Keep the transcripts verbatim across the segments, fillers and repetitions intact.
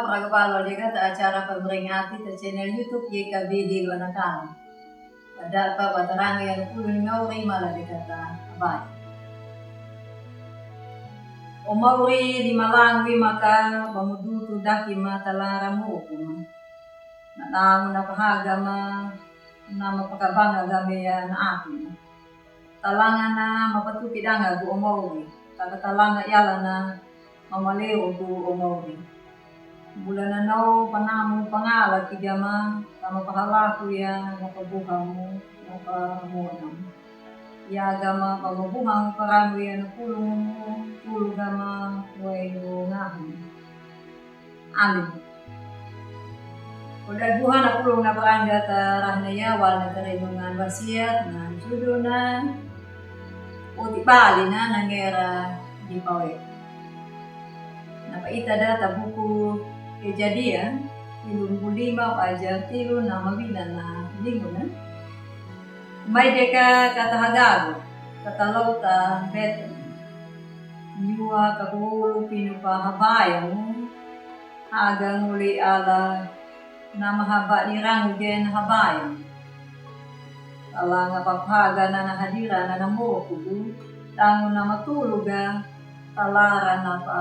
Praga balo de kata acara pemberingati ta channel YouTube Y K B Hilo Anak Karo. Pada pa bataranga ya pulu ni ngauri mala de kata abai. O mauri di malang wi maka bamudutu daki ma talara muku ma. Na tangu na pahaga ma na mapakabanga ga meya na api. Talanga na mapatuki danga gu o mauri, taka talanga yala na mamalewo gu o mauri. Bula na nau panamu pangala ki gama, tama pahalaku ya, na pabuhamu, na pamonam. Ya gama, pamabuhamu paramu ya na pulung, pulu gama, wai ngahu. Amin. Koda buha na pulung na paranga ta rahna ya wal na karenungan wasiat na juduna Poti bali na nangera di pawe. Na paita da ta buku Kejadian, tilunggu lima paja tilu na mawina na linguna. Mai deka kata hagagu, kata lau ta bete. Nyua ka kuulu pinu pa habayamu, haga nguli ala na mahaba dirangu gen habayamu. Talanga papaga na na hadira na na moku gu, tangu na matulu ga, talara na pa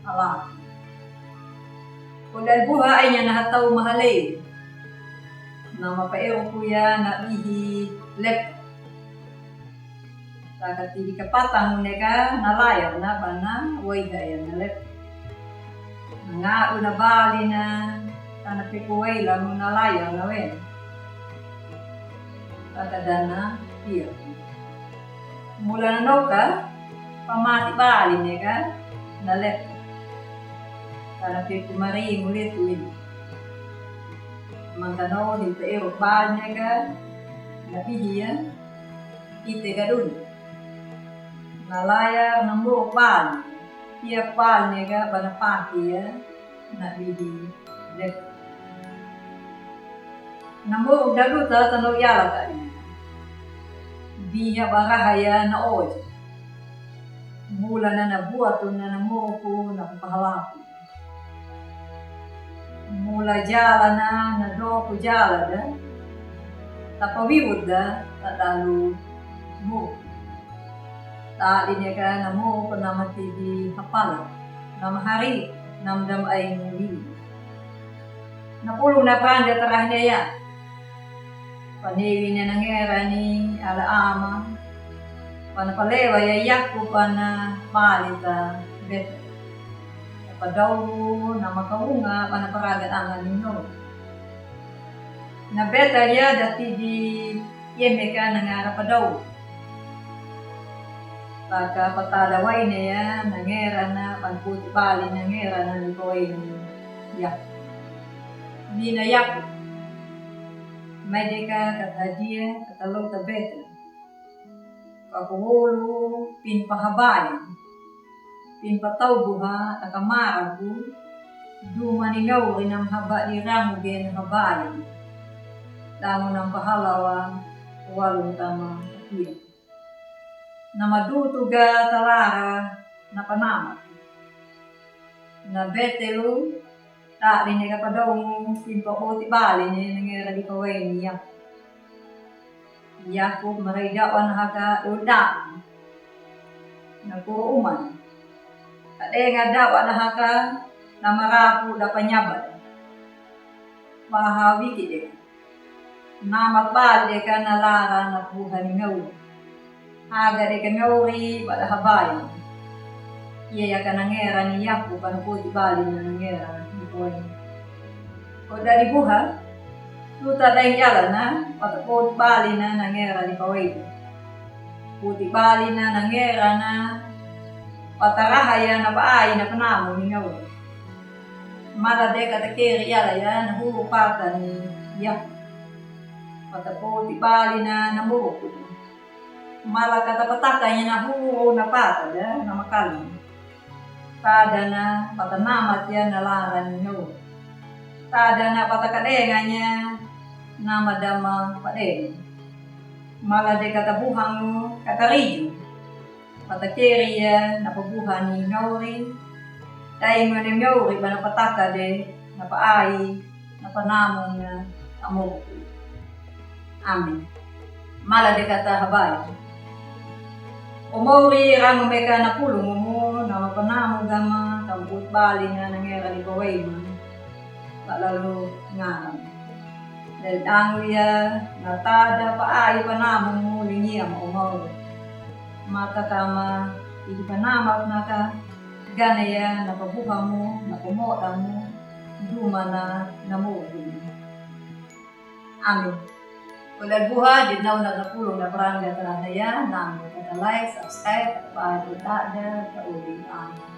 alaku. Koda buha ainya na hatau mahalei. Na mapaeruku ya na bihi lep. Taka tidi kapata mune ka na layar na bana waiga ya na lep. Nga una bali na, kana peko waila muna layar na wen. Taka dana pia. Mula na noka, pamati bali ne ka na lep. Kana peko mari mule tuin. Mangkano hita ero bali ne ka na bihi ya. Ite gadun. Na layar na muruk bali. Ia bali ne ka bana pati ya. Na bihi lep. Na muruk daluta tano yala kali. Biha baraha ya na oj. Mula na na buatu na na muruk na pahalaku. Mula jala na na doku jala da. Tapa wiwut da ta dalu muruk. Tadi ne ka na muruk na mati di hapala. Na mahari na mdam ai muruk. Na pulung na paranga ta rahna ya. Panewi ne nangera ni ala ama. Pana palewa ya Yakub pana bali ta bete. Padau na makaunga pana paraga anga ni no. Na bete ya dati di yemeka nangara padau. Taka patada waine ya nangera na pana poti bali nangera na ni ko waine ya. Ni na Yakub. Mai deka kata dia kata lau ta bete. Ka kuulu pin pahabayan. Pin patau buha taka mara bu. Duma ni ngauri na mahaba dirangu gen habayan. Damu na pahalawa walu tama pia. Na madutu ga talara na panamat. Na bete lu, tadi ne ka padau mu, simpa poti bali ne, nangera di pawaini Yakub. Yakub marai dawa na haka uda. Na kuru uman. Kadenga dawa na haka, na marapu da panyabat. Paha wiki de. Namat bali de ka na lara na buha ni ngauri. Haga de ka ngauri bada habayan. Ia ya ka nangera ni Yakub pana poti bali na nangera ni koi. Koda di buha, tuta dain yala na, pata poti bali na nangera ni koi. Poti bali na nangera na, pata raha ya na baai na panamu ni ngauri. Mala de kata keri yala ya na huru pata ni ya. Pata poti bali na na muruk. Mala kata pataka ya na huru na pata da na makalu. Tada na pata namat ya na lara ni ngauri. Tada na pata kadenga ya na madama padeng. Mala de kata buhangu kata riju. Pata keri ya na pabuha ni ngauri. Daingo ni mouri ba na pataka de, na paai, na panamunga, na moku. Amen. Mala de kata habai. O mouri rango meka na pulungu mu, na mapanamu gama, tambut bali na ngera ni bawai ma. Balalu ngaram. Del dangu ya, na tada paai panamu mu lingia ma o mouri. Mata kama, idi panama naka, gane ya, na pabuha mu, na pamoda mu, duma na, na moku. Amen. Ko lel buha, di nau na pulung na paranga tarana ya, na kata like, subscribe, pa di tada, ta udi, amen.